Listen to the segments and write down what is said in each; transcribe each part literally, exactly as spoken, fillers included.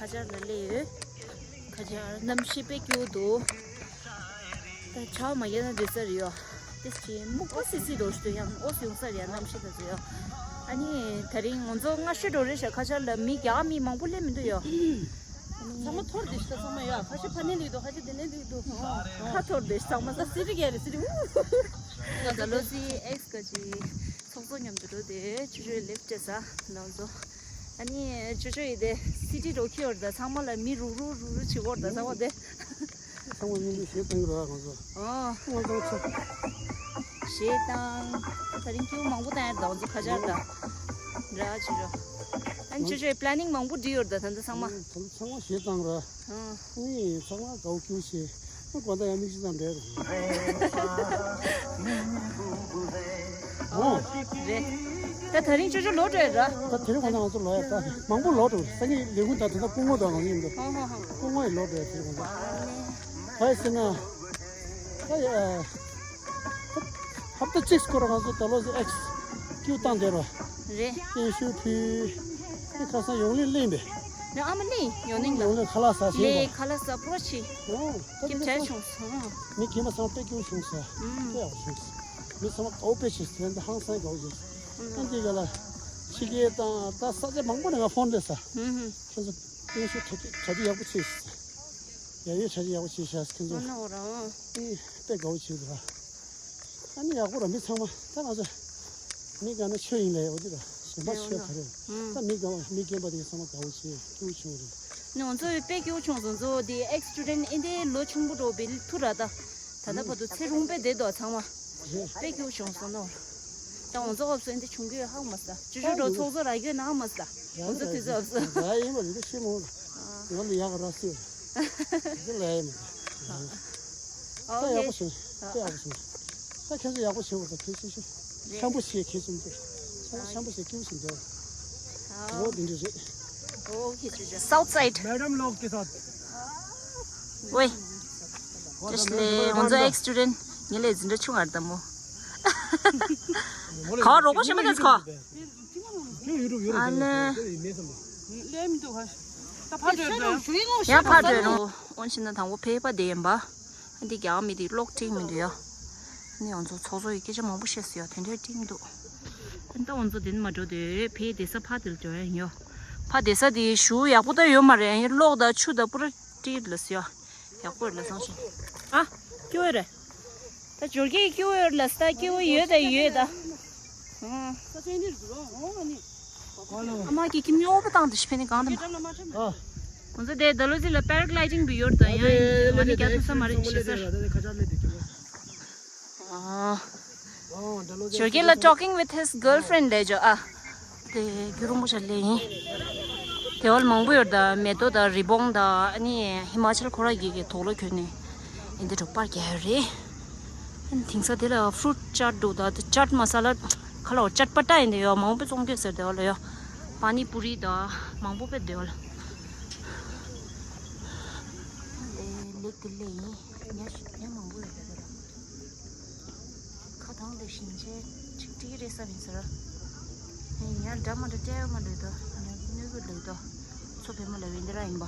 ཁ་ཆར་ལ་སླེབས་ཡོད། ཁ་ཆར་གནམ་གཤིས་དཔེ་སྐྱིད་པོ་འདུག་ད་ཆར་མ་ཡལ་ན་འགྲིག་ས་རེད་ཡོད། ཏིས་ཅི་སྨུག་པ་སིལ་སིལ་འགྲོ་ཞིག་འདུག་ཡང་ཨོ་སི་ཡོང་ས་རེད་ཡ། གནམ་གཤིས་ད་ཚོ་ཡོད། ཨ་ནི་དེ་རིང་ང་ཚོ་སྔ་ཤོས་འགྲོ་རེད་ཤག་ཁ་ཆར་ལ་མི་རྒྱ་མི་མང་པོ་སླེབས་མི་འདུག་ཡོད། ཚང་མ་འཐོར་བསྡད་ཤག་ཚང་མ་ཡོད། ཁ་ཤས་ཕ་ནས་སླེབས་འདུག་ཁ་ཤས་དེ་ནས་སླེབས་འདུག་ཁ་འཐོར་བསྡད་ཤག་ཚང་མ་ས་སི་རི་ག་རེད་སི་རི་ཨུ། ད་ལོ་སི་ཨེགས་ག་ཅི། ཚོགས་གཙོ་མཉམ་དུ་འགྲོ་དེ་ཅོ་ཅོའི་ལིཕ་ཊི་ས་ལོ་ཚོ། ཨ་ནི་ཅོ་ཅོ་ཡི་དེ་སི་ཊི་འགྲོ་ཁྱི་བར་ད་ཚང་མ་ལ་མི་རུག་རུག་རུག་རུག་བྱེད་བར་ད་ཚང་མ་དེ། ཚང་མ་མཉམ་དུ་གཞས་བཏང་གི་རེད་ང་ཚོ། ཨོ། ང་ཚོ་ཚོ། གཞས་བཏང་། ད་རིང་སྐྱིད་པོ་མང་པོ་བཏང་ཡ་ད་ང་ཚོ་ཁ་ཆར་ད། འདྲ་ཅོ་ཅོ། ཨ་ནི་ཅོ་ཅོའི་པི་ལེ་ནིང་མང་པོ་བྲིས་ཡོད་ད་ད་ཚང་མ། ཚང་མ་གཞས་བཏང་ར། ཨོ། ཨ་ནི་ཚང་མ་དགའ་པོ་སྐྱིད་པོ་བྱས། ཨ་དགོང་དག་ཡང་མིག་ཆུ་ཙམ་རེད། ཨོ། རེད། ད་ད་རིང་ཅོ་ཅོ་ལོག་འགྲོ་ཡ་ར། ད་དེ་རིང་ཁོ་ན་ང་ཚོ་ལོག་ཡ་ད་མང་པོ་ལོག་འགྲོ་སང་ཉིན་ལས་ཁུངས་ད་དེ་ད་སྐུ་ངོ་དང་ང་ཚོ་ཡིན་འདུག་ཧོ་ཧོ་ཧོ། སྐུ་ངོ་ཡི་ལོག་འགྲོ་ཡ་དེ་རིང་ཁོ་ན། ག་ཡི་ཟེར་ན། ད་ཡ། ཧབ་ཏ་གཅིག་སྐོར་ང་ཚོ་ད་ལོ་ཟེར་ཨེགས་ཀྱུ་བཏང་བསྡད་རོགས། རེད། སྟོན་ཤུགས་ཕུལ། ཨེ་ཁ་སང་ཡོང་ལེ་གླེང་པས། ནི་ཨ་མ་གླེང་ཡོང་ནིང་ལ། ཡོང་ལེ་ཁ་ལག་ཟ་ཞེས་ལེ་པ། ཁ་ལག་ཟ་པོ་ཆི། ཨོ། ད་ཁྱིམ་དེ་བྲལ་ཚོ་བྱུང་སོང་། མི་རྒན་པ་ཚང་མ་དཔེ་སྐྱིད་པོ་བྱུང་ས། ཨུམ། དཔེ་ཡག་པོ་བྱུང་ས། མི་ཚང་མ་དགའ་པོ་དཔེ་བྱས་ས་དེ་འདི་ཧང་སང་དགའ་པོ་བྱས་ས། ཨུམ། ཨ་འདི་ག་ལ། ཕྱི་རྒྱལ་དང་ད་ས་ཆ་མང་པོ་ནས་ང་ཕོན་སླེབས་ས། ཨུམ་ཧུམ། ཁྱེད་ཚོ་སྟོན་ཤུགས་གྲ་སྒྲིག་གྲ་སྒྲིག་ཡག་པོ་བྱས་ས། ཡ་ཡོད་གྲ་སྒྲིག་ཡག་པོ་བྱས་ཤག་ཁྱེད་ཚོ། ཨ་ནི་འོ་རང་། ཨི་དཔེ་དགའ་པོ་བྱས་འདུག་ར། ཨ་ནི་ཡག་པོ་ར་མི་ཚང་མ་ད་ང་ཚོ་མི་དགའ་ན་ཆོས་ཡིན་ལས་འོ་དེ་ར་གཞན་པ་ཆོས་ག་རེ་ད་མི་དགའ་བ་མི་རྒན་པ་དེ་ཚང་མ་དགའ་པོ་བྱས་སྐྱིད་པོ་བྱུང་རེད། ནི་ང་ཚོ་དཔེ་སྐྱིད་པོ་བྱུང་སོང་ཚོ་དེ་ཨེགས་སི་ཊུ་ཌེན་ཨེ་འདྲའི་ལོ་ཆུང་པོ་འགྲོ་བའི་ཐུ་ར་ད་ད་ལྟ་བར་དུ་ཚེ་རུང་པའི་བསྡད་དོ་ཚང་མ་དཔེ་སྐྱིད་པོ་བྱུང་སོང་ནོ། ད་ང་ཚོ་ཨབ་སོ་ཨེ་འདྲ་བྱུང་གི་ཡོད་ཧ་གོ་མ་སོང་ད་ཅུ་ཅུ་འགྲོ་ཚོགས་གཙོ་ར་གི་ཡོད་ན་ཧ་མ་སོང་ད་ང་ཚོ་དུས་ཚོད་ཨབ་སོ། ད་ཡིན་པ་རེད་ད་ཤེས་མོ་ང་ལ་ཡག་ར་སེ་ར་འདི་ལ་ཡིན་མ་ད་ཡག་པོ་བྱུང་ད་ཡག་པོ་བྱུང་ད་ཁྱེད་ཚོ་ཡག་པོ་བྱེད་དགོས་ད་ཕན་ཤེས་ཤེས་འཆམ་པོ་བྱེད་ཁྱེད་ཚོ་འདུག་འཆམ་པོ་བྱེད་སྐྱིད་པོ་བྱེད་འདུག་ཨོ་འདི་འདྲ་རེད། South side. Madam लोग के साथ। ओए। जस्ट ले ང་ཚོ་ཨེགས་སི་ཊུ་ཌེན་ངེད་ལས་འཛིན་གྲྭ་ཆུང་ངར་དམ་མོ། ག་རོགས་པ་ཞིག་མེད་ཚོ། ཨ་ལེ། ཡང་ཕར་འགྲོ་རོགས། འོན་ཤིན་ན་དང་པོ་ཕེབས་པ་དེ་ཡིན་པ། འདི་རྒྱག་མི་དེ་གློག་ཀྲིག་མི་འདུག་ཡ། ནི་ང་ཚོ་ཚོགས་གཙོ་ཡི་སྐད་ཆ་མང་པོ་བཤད་སོང་ཡ་དེ་འདྲའི་ཀྲིག་མི་འདུག་ད་ང་ཚོ་དེ་ནི་མ་འགྲོ་དེ་ཕེ་བསྡད་ས་ཕ་དེར་འགྲོ་ཡ་ཡིན་ཡོ། ཕ་བསྡད་ས་དེ་ཞུ་ཡག་པོ་ད་ཡོད་མ་རེད་ཡ་གློག་དང་ཆུ་དང་པུ་ར་ཀྲིག་ལ་སི་ཡ། ཡག་པོ་རེད་ལ་སང་ཞིག་ཨ། སྐྱོ་བོ་རེད། ད་འབྱོར་གྱི་སྐྱོ་བོ་ཡོད་ལ་ས་ད་སྐྱོ་བོ་ཡོད་ད་ཡོད་ད། ཨ་མ་གི་ཁྱིམ་ཡོད་པ་བཏང་དུ་ཤི་ཕེ་ནི་གང་དུ་མ། ང་ཚོ་དེ་ཌལ་ཧོ་ཟི་ལ་པེ་ར་གི་ལའི་ཌིང་བི་ཡོད་ད་ཡང་ཨ་ནི་རྒྱ་ཐུ་ས་མ་རེད་ཤི་ཟེར། ཨ། ཇོ་གེ་ལ་talking with his girlfriend ལས་ཇོ་ཨ། དེ་རྒྱུ་རུང་པོ་ཆ་ལས་ཡིན། དེ་བ་ལ་མང་པོ་ཡོད་ད་མེ་ཏོག་ད་རི་བོང་ད་ཨ་ནི་ཧི་མ་ཅལ་ཁོ་ར་གི་གི་དོག་ལོ་གྱོན་ནས་ཨིན་དེ་འགྲོ་པར་རྒྱག་ཡོད་རེད། ཨ་ནི་དེང་སང་དེ་ལ་ཧྥུ་རུཊ་ཅཱཊ་འདུག་ད་དེ་ཅཱཊ་མ་ས་ལ་ཁ་ལོ་ཅཊ་པ་ཊ་ཡིན་དེ་ཡོད་མང་པོ་བཙོང་གི་ཟེར་དེ་བ་ལ་ཡོད་པ་ནི་པུ་རི་ད་མང་པོ་པེ་དེ་བ་ལ། དེ་ལེགས་དེ་ལས་ཡིན་ཉ་ཉ་མང་པོ་ཡོད་དེ་བ་ལ། ཁ་ཐང་ལ་ཞིང་ཆེན་ཁྲིག་ཁྲིག་རེད་ས་མིན་ཟེར། ཡང་འདྲ་མ་འདྲ་སྤྲད་ཡོད་མ་འདུག་ད་ཡང་གནོད་གི་འདུག་ད་མཚོ་བལ་མོ་ལ་བེན་དེ་ར་ཡིན་པ།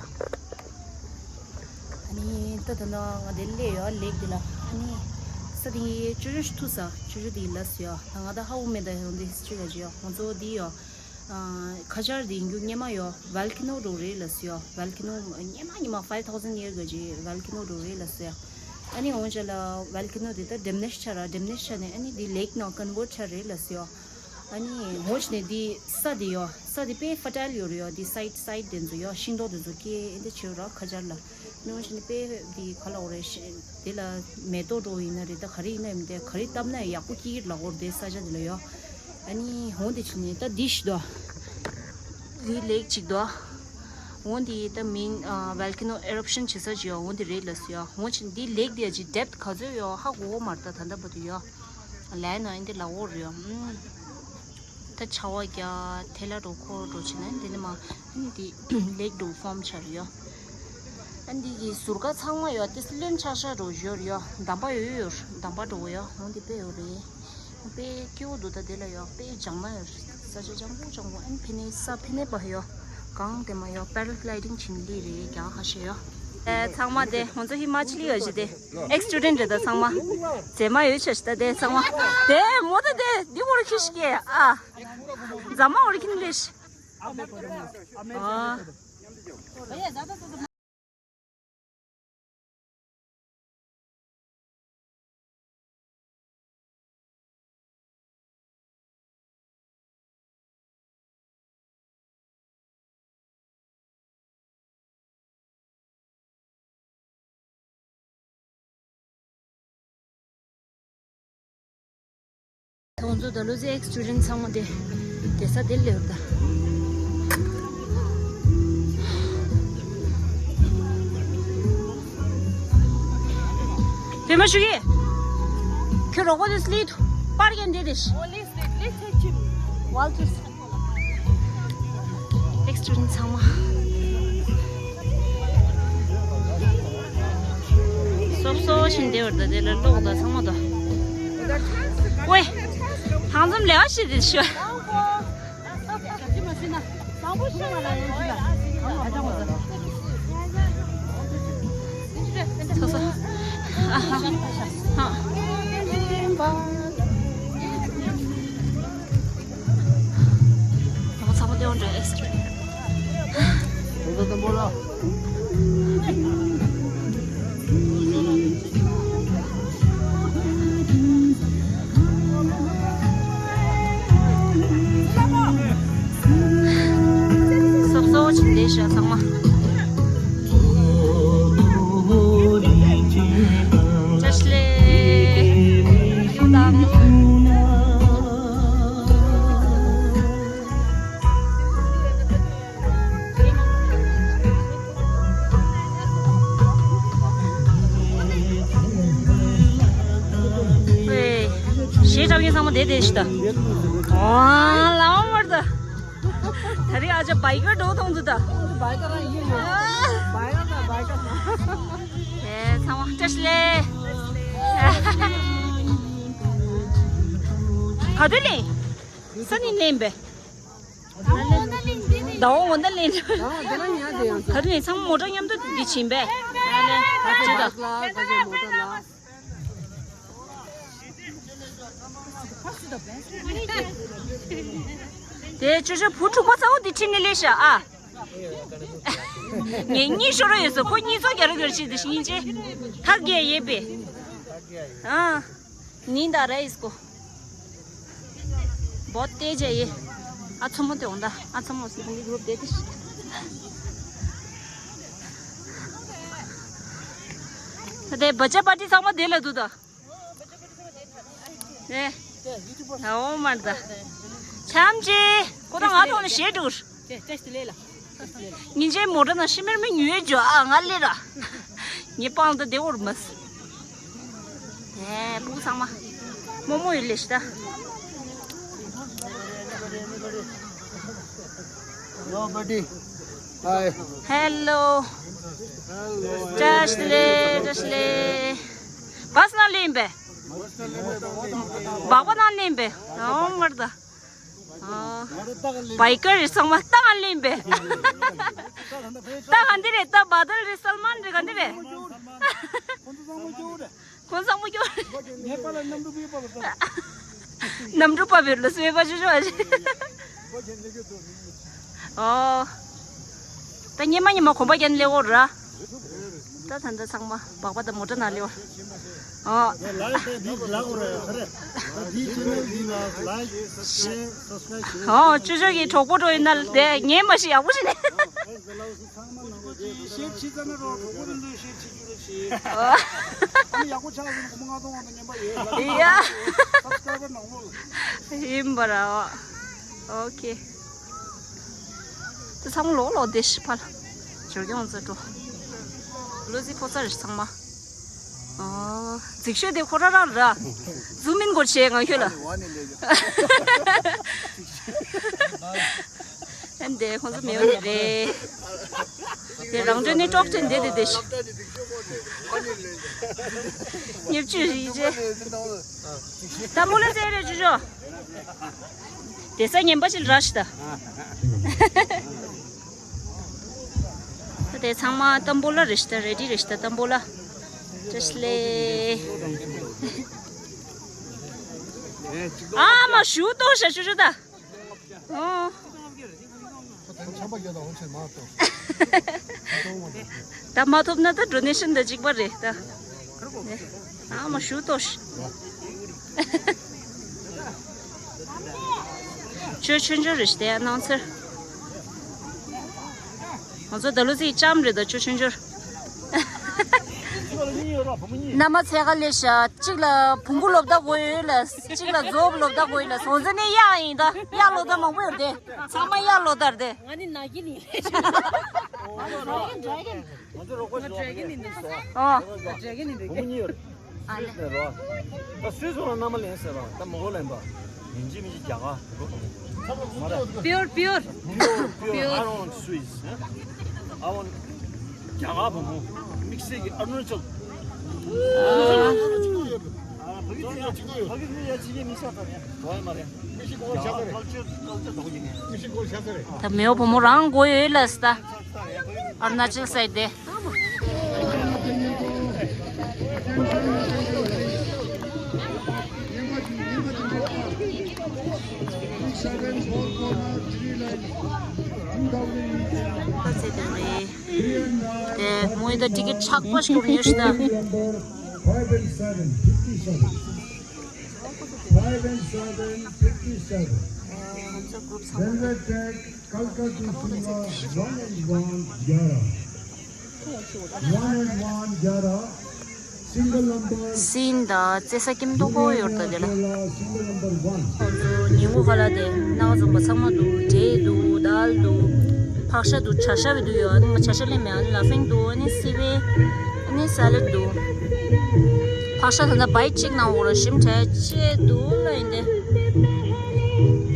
ཨ་ནི་ད་ད་ན་ང་དེ་སླེབས་ཡོད་ལེགས་དེ་ལ་ཨ་ནི་ས་དེ་ཅོ་ཅོ་ཞིག་ཐུག་ས་ཅོ་ཅོ་དེ་ལ་སུ་ཡོད་ད་ང་ད་ཧ་འུ་མེད་ད་ཡོང་དེ་ཅི་ལ་ཅི་ཡོད་ང་ཚོ་དེ་ཡོད། ཁ་ཆར་དེ་ཡིན་རྒྱུ་སྙེ་མ་ཡོད་ཝལ་ཀེ་ནོ་འགྲོ་རེད་ལ་སུ་ཡོད་ཝལ་ཀེ་ནོ་སྙེ་མ་སྙེ་མ་five thousand year ག་ཅི་ཝལ་ཀེ་ནོ་འགྲོ་རེད་ལ་སུ་ཡོད། ཨ་ནི་འོང་ཅ་ལ་ཝལ་ཀེ་ནོ་དེ་ད་ཌེམ་ནེཤ་ཆ་ར་ཌེམ་ནེཤ་ཆ་ནས་ཨ་ནི་དེ་ལེག་ནང་ཀོན་ཝར་ཆ་རེད་ལ་སུ་ཡོད། ཨ་ནི་འོང་ཅ་ནས་དེ་ས་དེ་ཡོད་ས་དེ་དཔེ་ཧྥར་ཊའིལ་ཡོད་རེད་ཡོད་དེ་སའིཌ་སའིཌ་དེ་ཚོ་ཡོད་ཤིང་ཏོག་དེ་ཚོ་སྐྱེ་ཨེ་འདི་ཆེ་ར་ཁ་ཆར་ལ། མི་འོང་ཤི་ནི་དཔེ་འདི་ག་ལ་འོ་རེ་ཤི་དེ་ལ་མེ་ཏོག་འགྲོ་ཡིན་ན་རེད་ད་ག་རེ་ཡིན་ན་ཡིན་དེ་ག་རེ་བཏབ་ན་ཡག་པོ་སྐྱིད་ལ་འོ་རེ་དེ་ས་ཆ་དེ་ལ་ཡོད། ཨ་ནི་འོང་དེ་ཆི་ནི་ད་འདི་ཤི་དོ། འདི་ལེགས་ཅིག་དོ། འོང་དེ་ད་མིན་ཝལ་ཀེ་ནོ་ཨེ་རབ་ཤན་བྱེད་ས་ཅི་ཡོད་འོང་དེ་རེད་ལ་སི་ཡོད་འོང་ཆི་འདི་ལེགས་དེ་ཅི་ཌེབ་ག་ཚོད་ཡོད་ཧ་གོ་གོ་མ་རེད་ད་ད་ལྟ་བར་དུ་ཡོད། ལས་ན་ཨིན་དེ་ལ་འོ་རེད་ཡོད། ད་ཆ་བ་རྒྱ་དེ་ལ་འགྲོ་ཁོ་འགྲོ་ཕྱིན་ན་འདི་ནི་མ་འདི་ལེགས་འགྲོ་ཧྥོམ་ཆགས་ཡོད། ཨ་འདི་གི་ཟུར་ཀ་ཚང་མ་ཡོད་དེ་ལོན་ཆགས་ཤག་འགྲོ་ཡོད་ཡོད་འདམ་པ་ཡོད་ཡོད་འདམ་པ་འགྲོ་ཡོད་འོང་འདི་དཔེ་ཡོད་རེད། དཔེ་སྐྱིད་པོ་འདུག་ད་དེ་ལ་ཡོད་དཔེ་ལྗང་ན་ཡོད་ས་ཆ་ལྗང་པོ་ལྗང་པོ་ཨན་ཕི་ནེ་ས་ཕི་ནེ་པ་ཡོད་ གང་དེ་མ་ཡོད་པེ་ར་གླའི་ཌིང་བྱིན་ལི་རེད་རྒྱ་ཁ་ཤས་ཡོད། ཨེ་ཚང་མ་དེ་ང་ཚོ་ཧི་མ་ཅི་ལི་ཡོད་ཞིག་དེ་ཨེག་སི་ཊུ་ཌེན་ཊི་རེད་ད་ཚང་མ། རྫས་མ་ཡོད་ཆ་ཞིག་ད་དེ་ཚང་མ་དེ་མོ་ད་དེ་འདི་འོར་ཁི་ཤི་ཀེ་ཨ། རྫ་མ་འོར་ཁི་ནི་ལེ་ཤི། ཨ། ཁོང་ཚོ་ད་ལོ་ཟེ་ཨེག་སི་ཊུ་ཌེན་ཊི་ཚང་མ་དེ་དེ་ས་དེ་ལེར་ད། བེ་མ་ཤུ་གི། ཁྱོད་རོགས་པ་དེ་སླེབས་ཐུབ་པར་ཡན་དེ་དེ་ཤི། ཝལ་ཊར། ཨེག་སི་ཊུ་ཌེན་ཊི་ཚང་མ། སོབ་སོབ་བཞིན་བསྡད་པར་ད་དེ་ལ་ཀློག་ད་ཚང་མ་ད། ཝེ། ཧང་ཙམ་ལས་ཀ་བྱེད་དེ་ཤི། ཚ་ཚ། ཨ་ཧ། ཧ། ཚང་མ་སྟོན་འགྲོ་ཨེག་སི་ཊྲ། སོབ་སོབ་ཅིག་ལས་ཤག་ཚང་མ། བཀྲ་ཤིས་བདེ་ལེགས། ཡུ་དང་། ཧེ། གཞས་འཁྲབ་མཁན་ཚང་མ་བསྡད་བསྡད་ཤི་ད། ཨ་ལའོ་མར་ད། ད་རེས་ཨ་ཅག་བའི་ཀར་འགྲོ་མཐོང་འདུག་ད། བའི་ཀར་རང་ཡིན་ཡོད། བའི་ཀར་དང་བའི་ཀར་དང་། ཨེ་ཚང་མ་བཀྲ་ཤིས་བདེ་ལེགས། ག་དུས་ལེན། སང་ཉིན་ལེན་པས། ཟླ་བ་འོ་ན་ལེན། ད་དུས་ལེན་ཚང་མ་མོ་ཊ་མཉམ་དུ་འདི་བྱིན་པས། ཨ་ལེ་ད་ཅི་ད། དེ་ཅོ་ཅོ་བུ་དྲུག་པ་ཚ་བོ་འདི་ཁྲིད་ནས་སླེབས་ཤག་ཨ། ངས་གཉིས་ཤོར་ཡོད་ཟེར་ཁོ་གཉིས་ཚོ་རྒྱ་རུ་གྱུར་ཆེད་དུ་ཤིང་ཆེ། ཐག་རྒྱས་ཡས་པས། ཨ། ནིན་ད་ར་ཨིས་ཀོ། བོད་དེ་ཇེ་ཡེ། ཨ་ཚོ་མོ་དེ་འོང་ད། ཨ་ཚོ་མོ་སི་ཁོང་གི་གུ་རུབ་དེ་དེ་ཤི། ད་དེ་བ་ཅ་པ་ཏི་ཚང་མ་དེ་ལ་འདུག་ད། ཨེ། ཨོ་མར་ད། ཆམ་ཅི། ཁོ་ད་ང་ཐོག་ནས་ཞེ་དྲུག་ཉིན་རྗེས་མོ་ཊ་ནང་ཤི་མེར་མེ་ཉུལ་ཡོད་ཇོ་ཨ་ང་ལེ་ར། ངའི་པང་དུ་བདེ་བོར་མ་སི། ཨེ་སྤུ་གུ་ཚང་མ། རྨོ་མོ་ཡོད་ལེ་ཤི་ད། Hello, buddy. Hi. Hello. Hello. བཀྲ་ཤིས་བདེ་ལེགས། བཀྲ་ཤིས་བདེ་ལེགས། བ་སི་ནང་ལེན་པས། སྦག་སྦག་ནང་ལེན་པས། ཨོ་མར་ད། ཨ། བའི་ཀར་རེད་ཚང་མ་ཏང་ཨ་ལེན་པས། ཏང་ག་འདི་རེད་ཏ་བ་དལ་རེད་སལ་མན་རེད་ག་འདི་རེད། ཁོང་ཚང་མ་སྐྱོ་རེད། གནམ་གྲུ་པ་བེར་ལ་སོས་པ་ཅོ་ཅོ་ཨ་ཅེ། ཨོ། ད་ཉི་མ་ཉི་མ་གོམ་པ་རྒྱག་ནི་ལེ་འོ་ར། ད་ད་ད་ཚང་མ་སྦག་སྦག་ད་མོ་ཊ་ནང་ལེ་འོ། ཨོ། ལའིག་དང་ཌིས་ལགས་འོ་ར་ཧ་རེ། ད་འདི་ཆེ་ནལ་འདི་ལ་ལའིག་ཤེར་སབ་སི་ཀ་རའིབ་ཞུ། ཨོ་ཅོ་ཅོ་གི་གྲོགས་པོ་འགྲོ་ཡིན་ན་དེ་ངས་མ་ཤི་ཡག་པོ་ཤི་ནས། ཨོ་ཨེ་ཟེར་ལའོ་སི་ཚང་མ་ནང་ལོགས་ཀྱི་ཤེར་ཆི་ཙ་ན་རོ་གྲོགས་པོ་དེ་ཚོས་ཤེར་ཆི་རྒྱུ་རེད་ཤེར། ཨ་ནི་ཡག་པོ་ཆགས་ཟིན་གོ་མ་ང་ཐོང་བ་དང་ཉན་པ་ཡོད་ལ། ཡ། སབ་སི་ཀ་རའིབ་ནང་ལོགས་ལ། ཡིན་པ་ར། ཨོ་ཁེ། དེ་ཚང་མ་ལོག་ལོག་དེ་ཤི་ཕལ། འབྱོར་སྐྱོང་རྩ་འགྲོ། ལོ་ཟི་ཕོ་ཚར་ཚང་མ། ཨོ། རྫིག་ཤོས་དེ་ཁོ་ར་རང་ར། ཛུམ་ཨིན་སྐོར་བྱས་ང་ཁྱོད་ལ། ཨན་དེ་ཁོང་ཚོ་མེད་པ་རེད། དེ་རང་གྲོན་ནི་ཊོབ་ཊེན་དེ་དེ་དེ་ཤི། ཉེབ་ཅུ་རིག་རྗེ། ད་མོ་ལ་ཟེར་རེ་ཅུ་ཅོ། དེ་ས་ངན་པ་ཞིག་ར་ཤི་ད། ཚང་མ་ཏམ་བོ་ལ་རེ་ཤི་ད། རེ་ཌི་རེ་ཤི་ད། ཏམ་བོ་ལ། བཀྲ་ཤིས་བདེ་ལེགས། ཨ་མ་ཞུ་ཏོ་ཤ་ཞུ་ཞུ་ད། ཨོ། ད་མ་ཐོབ་ན་ད་ཌོ་ནེ་ཤན་ད་གཅིག་པ་རེད་ད། ཨ་མ་ཞུ་ཏོ་ཤ། ཆོས་ཆོས་འབྱོར་རེ་ཤི་ད་ཡ་གནང་ཚར། ང་ཚོ་ད་ལོ་ཚིག་ལྕམ་རེད་ད། ཆོས་ཆོས་འབྱོར། མནའ་མ་འཚོལ་ག་སླེབས་ཤག་གཅིག་ལ་བོང་གུ་སློབ་གྲྭ་དགོས་ཡོད་ལ། གཅིག་ལ་རྫོབ་སློབ་གྲྭ་དགོས་ཡོད་ལ། སོང་ཙང་ནི་གཡག་ཡིན་ད། གཡག་སློབ་གྲྭ་མང་པོ་ཡོད་དེ། ཚང་མ་གཡག་སློབ་གྲྭ་རེད་དེ། ང་ནི་ནག་གི་ནི། ང་ཚོ་རོགས་པ་ཞུ་བ་ནི། ཨོ། ང་ཚོ་རོགས་པ་ཞུ་བ་ནི། བོང་གུ་གཉིས་ཡོད། ཨ་ལེ། ད་སུད་སི་ལ་མནའ་མ་ལེན་ཟེར་བ་ད་མོ་གོ་ལེན་པ། ཡིན་གཅིག་མིན་གཅིག་རྒྱ་གར། Pure, pure. Pure, pure. I don't want Swiss, eh? I want རྒྱ་གར་བུ་མོ། དམིགས་བསལ་གྱི་ཨ་རུ་ན་ཅལ། ཨ་རུ་ན་ཅལ། ཕ་གི་ནི་ཡ་ཕྱི་རྒྱལ་མི་ཤ་ཚ་ཡ་གོ་ཡ་མ་རེད། མི་ཤི་ཀོལ་ཤ་ཚ་རེད། ཁལ་ཅར་ཁལ་ཅར་དོག་ཡིན་ནས། མི་ཤི་ཀོལ་ཤ་ཚ་རེད། ད་མེའོ་བུ་མོ་རང་དགོས་ཡོད་ལ་སི་ད། ཨ་རུ་ན་ཅལ་སའིཌ་དེ། དེ་མོའི་ད་ཊི་ཀེ་ཊི་ཆག་པ་ཞིག་བསྐུར་ཡོད་ཤི་ད། Five and seven, fifty-seven. Five and seven, fifty-seven. Railway track, Kalka to Shillong, one and one, Yarra. One and one, Yarra. Single number. སིན་ད་རྩེ་ས་ཀྱིམ་ཏོག་པོ་ཡོད་ད་དེ་ལ། Single number one. ཁོང་ཚོ་ཉིན་གུང་ཁ་ལག་དེ་ནང་འཛོམས་པ་ཚང་མ་འདུག་འབྲས་འདུག་དཱལ་འདུག་ཕག་ཤ་འདུག་བྱ་ཤ་བི་འདུག་ཡོད། ཨ་ནི་ང་བྱ་ཤ་ལེན་མེད། ཨ་ནི་ལ་ཕིང་འདུག་ཨ་ནི་སི་པན། ཨ་ནི་ས་ལེཌ་འདུག་ཕག་ཤ་ད་ལྟ་བའིཊ་གཅིག་ནང་འོ་ར་ཞིམ་དྲག་ཆེ་འདུག་ལ་ཡིན་ཏེ།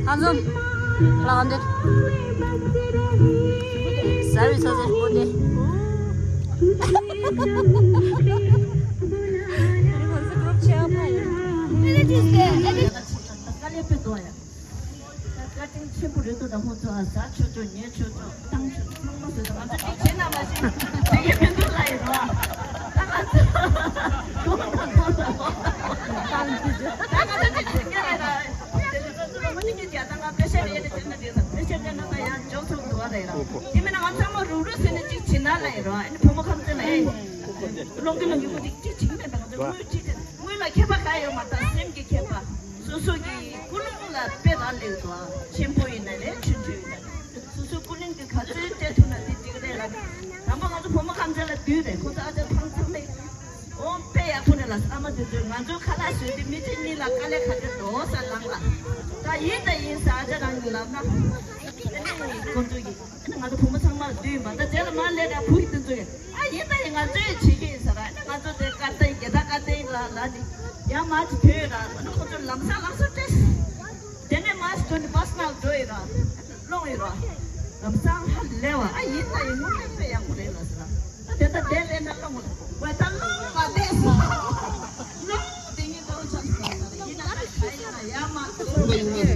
ཧ་འཛོམས། ལ་ག་འདི། ཟ་བའི་ཚ་ཚ་ཞིམ་པོ་འདི། ཨ་ནི་ང་ཚོ་གུ་རུབ་ཆེ་བ་ཕ་ཡིན། དཀའ་ལས་དཔེ་འདུག་ཡ། བཀའ་དྲིན་ཆེན་པོ་རེད་འདུག་ད་ཁོང་ཚོ་ཨ་ཟ་ཆོག་ཆོག་ཉལ་ཆོག་ཆོག་བཏང་ཆོག་ཆོག་སློང་མ་བཟོས་ད་ང་ཚོ་གཅིག་བྱེད་ན་མ་ཤེས་བྱེད་ཀྱི་མི་འདུག་ལ་ཡིན་རོ། ད་ང་ཚོ་གོང་དང་གོང་དང་ད་ང་ཚོ་གཅིག་བྱེད་ཀྱི་རེད་ད། དེ་ཚོ་ཚོ་ཚོ་མ་ཉིན་རྒྱ་ད་ང་པེ་ཤ་རེད་དེ་བྱེད་ན་དེ་ད་པེ་ཤ་རེད་ན་ད་ཡང་འཇོག་ཚོགས་འདུག་བ་རེད་ར། དེ་མིན་ན་ང་ཚང་མ་རུག་རུག་ཟེར་ནས་གཅིག་བྱེད་ན་ལ་ཡིན་རོ། ཨ་ནི་བུ་མོ་ཁམས་ཚན་ལ་ཨེ་སློང་གི་ལ་མྱུ་གུ་གཅིག་གཅིག་བྱེད་མེད་ད་ང་ཚོ་དངུལ་གཅིག་དེ་དངུལ་ལ་ཁྱད་པར་ག་ཡོད་མ་ད་སེམས་ཀྱི་ཁྱད་པར། སོ་སོ་གི་ཀུན་སློང་ལ་དཔེ་རག་ལས་འདུག་ཆེན་པོ་ཡིན་ན་རེད་ཆུང་ཆུང་ཡིན་ན་རེད། སོ་སོའི་ཀུན་སློང་གི་ག་ཚོད་སྤྲད་ཐུབ་ན་དེ་འགྲིག་རེད་ལ། དང་པོ་ང་ཚོ་བུ་མོ་ཁམས་ཚན་ལ་བསྡུས་རེད། ཁོ་ཚོ་ཨ་ཅག་ཕང་ཚང་མེད། ཨོ་དཔེ་ཡག་པོ་རེད་ལ། ཨ་མ་དེ་ཚོས་ང་ཚོའི་ཁ་ལག་བཟོས་ཏེ་མི་གཅིག་གཉིས་ལ་དཀའ་ལས་ག་ཚོད་འགྲོ་ས་ལངས་ལ། ད་ཡིན་ད་ཡིན་ས་ཨ་ཅག་རང་གི་ལབ་ན། ཁོ་ཚོ་གི་ང་ཚོ་བུ་མོ་ཚང་མ་ལ་བསྡུས་ཡིན་པ་ད་རྗེས་ལ་མར་སླེབས་ད་བུ་ཡི་དེ་ཚོ་གི་ཨ་ཡིན་ད་ཡིན་ང་ཚོས་བྱེད་ཀྱི་ཡིན་ས་ར། ཨ་ནི་ང་ཚོ་དེ་ཀར་ད་ཡིན་རྒྱ་ད་ཀར་ད་ཡིན་ལ་ལ་ནི་ཡང་མ་ཅི་ཐོས་ར། ཨ་ནི་ཁོ་ཚོ་ལམ་སང་ལམ་སང་སྤྲད། དེ་ནས་མ་ཅི་ཐོས་ནི་བྷ་སི་ནང་འགྲོ་ཡི་ར། སློང་ཡི་ར། ལམ་སང་ཧ་ལས་བ་ཨ་ཡིན་ད་ཡིན་ངོ་མ་དཔེ་ཡག་པོ་རེད་ལ་ཟེར་ར། ཨ་དེ་ད་དེ་ལས་ན་སློང་བ་ད་སློང་བ་དེ་སོ།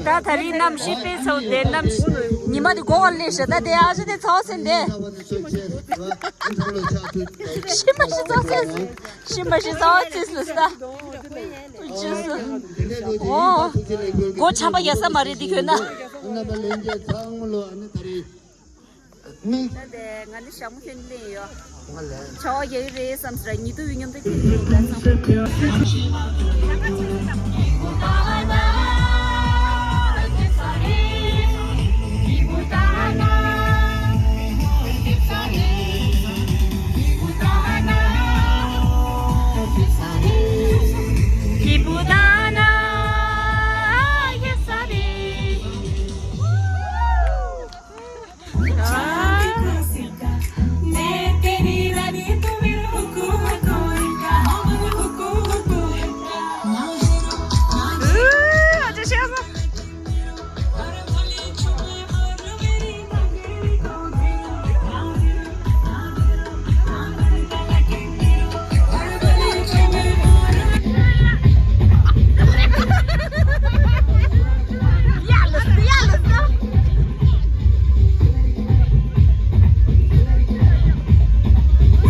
ད་ད་རིང་གནམ་གཤིས་དཔེ་ཚ་བོ་དེ་གནམ་གཤིས་ཉི་མ་དེ་དགོང་བ་སླེབས་ཤག་ད་དེ་ཨ་ཅག་དེ་ཚ་བོ་ཟེར་འདི། ཤི་མ་ཤི་ཚ་བོ་ཟེར། ཤི་མ་ཤི་ཚ་བོ་ཟེར་ལ་ས། ཨོ། སྒོ་ཆམ་པ་རྒྱག་ས་མ་རེད་འདི་ཁྱོད་ན། ད་ལྟ་ང་ནི་ཞྭ་མོ་ཁྱོན་ལེན་ཡོད། བྱ་བ་རྒྱག་གི་རེད་བསམ་ཟེར་ཉི་དུ་བའི་མཉམ་དུ་ཁྱོན་ལེན་ཡོད་ད་བསམ།